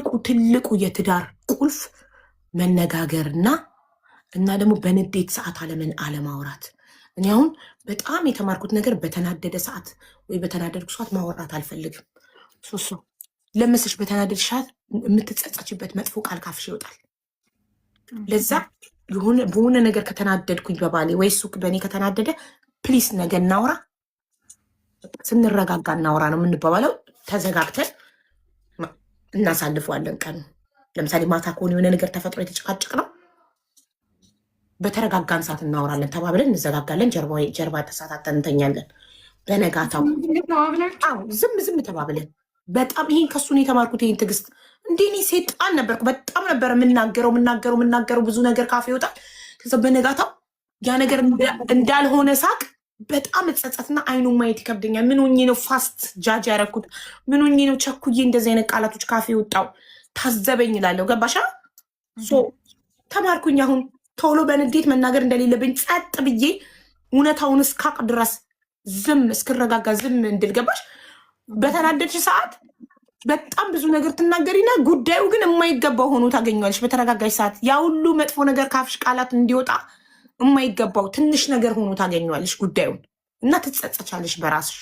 ትልቁ ትልቁ የትዳር ቁልፍ መነጋገርና እና ደግሞ በንዴት ሰዓት አለምን አለማውራት። እኔ አሁን በጣም የተማርኩት ነገር በተናደደ ሰዓት ወይ በተናደድኩ ሰዓት ማውራት አልፈልግም። ሶሶ ለምስሽ በተናደድሽ ሰዓት የምትጸጸችበት መጥፎ ቃል ካፍሽ ይወጣል። ለዛ በሆነ ነገር ከተናደድኩኝ በባሌ ወይ እሱ በእኔ ከተናደደ please ነገ እናውራ፣ ስንረጋጋ እናውራ ነው የምንባባለው። ተዘጋግተን እናሳልፈዋለን ቀኑ። ለምሳሌ ማታ ከሆነ የሆነ ነገር ተፈጥሮ የተጨቃጨቅ ነው በተረጋጋን ሰዓት እናወራለን ተባብለን እንዘጋጋለን። ጀርባ ተሳታተን እንተኛለን። በነጋታው ዝም ዝም ተባብለን በጣም ይሄን ከሱ ነው የተማርኩት። ይሄን ትዕግስት እንዴ እኔ ሴጣን ነበርኩ። በጣም ነበር የምናገረው የምናገረው የምናገረው ብዙ ነገር ካፌ ይወጣል። ከዛ በነጋታው ያ ነገር እንዳልሆነ ሳቅ በጣም እጸጸትና አይኑ ማየት ይከብደኛል። ምን ሆኜ ነው fast judge ያደረኩት? ምን ሆኜ ነው ቸኩዬ እንደዚህ አይነት ቃላቶች ካፌ ወጣው? ታዘበኝ እላለሁ። ገባሻ? ተማርኩኝ። አሁን ቶሎ በንዴት መናገር እንደሌለብኝ ጸጥ ብዬ እውነታውን እስካቅ ድረስ ዝም እስክረጋጋ ዝም እንድል ገባሽ? በተናደድሽ ሰዓት በጣም ብዙ ነገር ትናገሪና ጉዳዩ ግን የማይገባው ሆኖ ታገኘዋለሽ። በተረጋጋሽ ሰዓት ያ ሁሉ መጥፎ ነገር ካፍሽ ቃላት እንዲወጣ የማይገባው ትንሽ ነገር ሆኖ ታገኘዋለሽ ጉዳዩን እና ትጸጸቻለሽ በራስሽ።